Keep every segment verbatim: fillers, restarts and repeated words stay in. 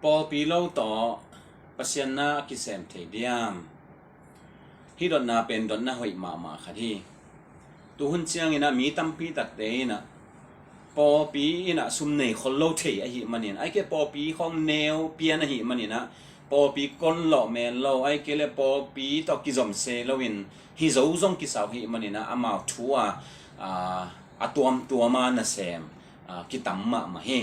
Pawlpi lo tawh Pasian na a kisem thei diam? Hih dotna pen dotna hoih mahmah khat hi. Tuhun ciangin ah mi tampi takte in ah pawlpi in ah sum nei khol lo thei ahih manin, ahih kei leh pawlpi khawng neu pian ahih manin ah pawlpi kon lawh mel lo, ahih kei leh pawlpi tawh kizom se loin hi zo zong kisa uh ahih manin ah amau thu a, a, a tuamtuam a nasem a, kitam mahmah hi.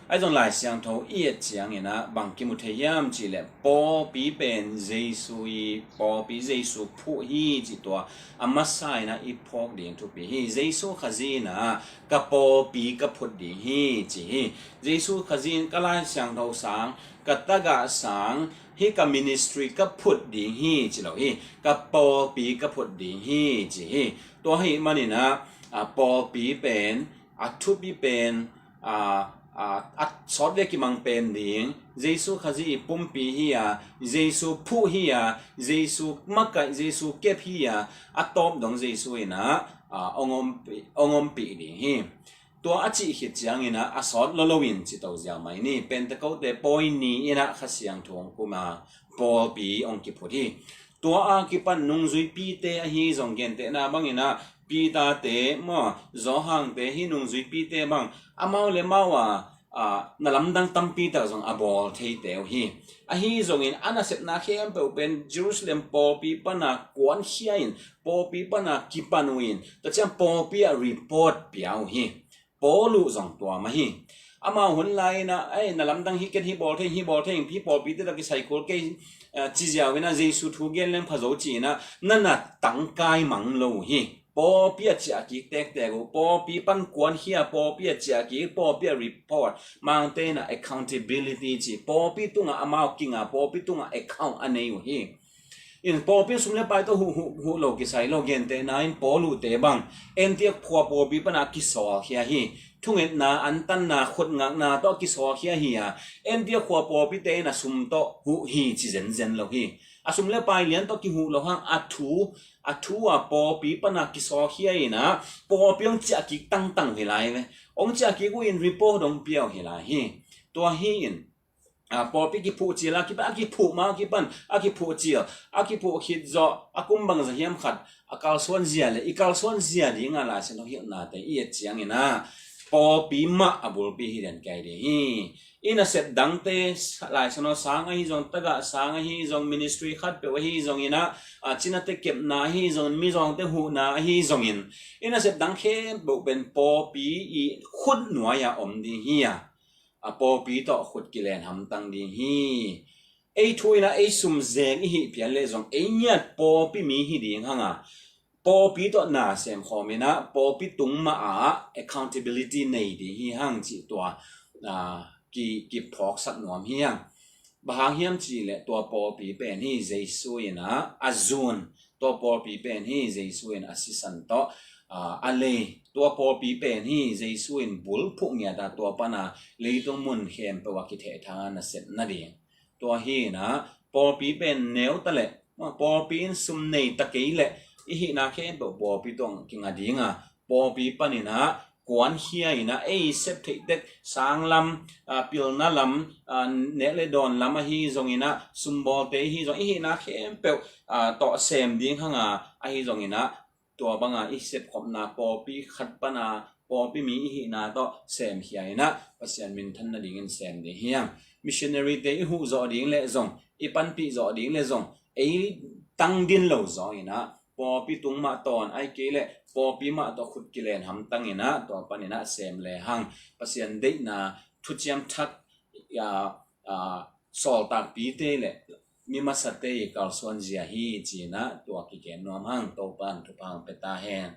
Ahi zong Lai Siangtho i et ciangin ah bang kimu thei hiam cih leh pawlpi pen Jesu i pawlpi, Jesu phuh hi cih tua a masa in ah i phawk ding thupi hi. Jesu Khazih in ah ka pawlpi ka phut ding hi ci hi. Jesu Khazih in ka Lai Siangtho sang, ka tagah sang, hih ka ministry ka phut ding hi ci lo hi. Ka pawlpi ka phut ding hi ci hi. Tua ahih manin ah, a, pawlpi pen, a thupi pen, a, a, a sawt le kimang pen ding, Jesu Khazih i pumpi hi a, Jesu phuh hi a, Jesu makaih, Jesu kep hi a, a tawp dong Jesu in ah, a, hong ompih, hong ompih ding hi. Tua a cih khit ciangin ah a sawt lo loin ci to ziau mai ni. Pentecost pawi ni in ah Kha Siangtho hong kum a, pawlpi hong kiphut hi. Tua a kipan nungzuipite ahi zong gentehna bangin ah Peter te maw, Johan te, hih nungzuipite bang amau le amau a, a, na lamdang tampi tak zong a bawl theite uh hi. Ahi zongin a nasepna khempeuh pen Jerusalem pawlpi pan a kuankhia in, pawlpi pan a kipan uh in, tua ciang pawlpi ah report pia uh hi. Paul uh zong tua mah hi. Amau hun lai in ah, ei, na lamdang hi ken, hi bawl thei, hi bawl thei, hih pawlpite tawh kisai kul kei, eh, ci ziau in ah Jesu thu gen leng pha zo ci in ah na na tangkai mang lo uh hi. Pawlpi ah ciah kik tektek uh, pawlpi pan kuankhia, pawlpi ah ciah kik, pawlpi ah report, Mangte in ah accountability ci, pawlpi tungah amau kinga, pawlpi tungah account a nei uh hi. In pawlpi sum le pai tawh huh, huh, huh lo kisai lo, gentehna in Paul uh te bang Antioch khua pawlpi pan a kisawlkhia hi. Thungetna, antanna, khutngakna tawh kisawlkhia hi a, Antioch khua pawlpite in a sum tawh huh hi ci zenzen lo hi. A sum le pai lian tawh kihuh loh hang a thu, a thu a pawlpi pan a kisawlkhia in ah pawlpi hong ciah kik tangtang uh hi lai ve. Hong ciah kik uh in report hong pia uh hi lai hi. Tua hi in, a, pawlpi kiphuh cil a kipan, a kiphuh ma kipan, a kiphuh cil, a kiphuh khit zawh a kum bangzah hiam khat a kalsuan zia le i kalsuan zia ding a Lai Siangtho hilhnate i et ciangin ah pawlpi mah a bulpi hi den kei ding hi. I nasep dangte, Lai Siangtho sang ahi zong, tagah sang ahi zong, ministry khatpeuh ahi zongin ah, a, cinate kepna ahi zongin, mizawngte huhna ahi zongin, i nasep dang khempeuh pen pawlpi i khut nuai a om ding hi a, a pawlpi tawh khut kilen hamtang ding hi. Ei thu in ah ei sum zeng i hih phial leh zong ei ngiat pawlpi mi hi ding hang a, pawlpi tawh na sem khawm in ah pawlpi tung mah ah accountability nei ding hi hang cih tua, a, ki, kiphawksak nuam hi hang. Bang hang hiam cih leh tua pawlpi pen hi Jesu in ah a zun, tua pawlpi pen hi Jesu in a sisan tawh, a, a lei, tua pawlpi pen hi Jesu in bulphuh ngiat a, tua pan a leitung mun khempeuh a kithehthang a nasep nading. Tua hi in ah pawlpi pen neu ta leh, pawlpi in sum nei ta kei leh i hihna khempeuh pawlpi tawh kinga ding a, pawlpi pan in ah kuankhia in ah ei sep theih tek sang lam, a, pilna lam, a, nek le dawn lam ahi zongin ah, sumbawlte ahi zong, i hihna khempeuh, a, tawh sem ding hang a, ahi zongin ah tua bang a i sepkhopna pawlpi khat pan a pawlpi mi i hihna tawh semkhia in ah Pasian minthan nadingin sem ding hi hang. Missionaryte i huh zawh ding leh zong, i panpih zawh ding leh zong, ei tang din lo zaw in ah pawlpi tung mah tawn, ahih kei leh pawlpi mah tawh khut kilen hamtang in ah tua pan in ah sem le hang. Pasian deihna thuciam thak, a, a, sawltakpite le mi masate i kalsuan zia hi ci in ah tua kigen nuam hang. Topa'n thupha hong pia ta hen.